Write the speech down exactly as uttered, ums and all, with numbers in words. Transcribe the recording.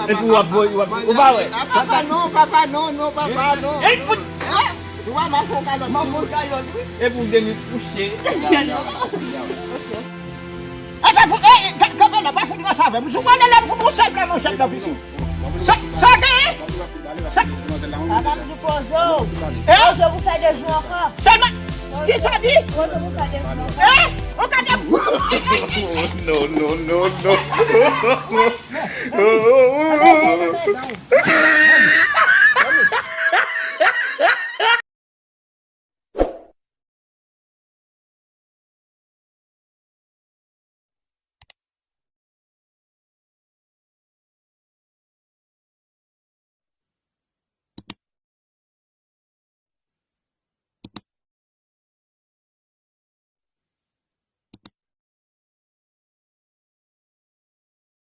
Epi w ap voye, w ap, ou pa wè. Ah, papa, non, papa, non, non, papa, non. Ey, fout. Hein? Ou pa ma fè yon kalòt. Ma fè yon kalòt, wi. Epi w gen mi kouche. E pa fout, e, e, ka- kanpe la, pa fout ranse avè m. Si w pale la, m fout yon sèk la, manchèt nan figi w. Sa, sa genyen? Sa. Papa m di poze w. Eh? Poze w pou fè de jou ankò. Sèlman, ki sa di? Poze w pou fè de jou ankò. Eh? Ou ka de. No, no, no, no.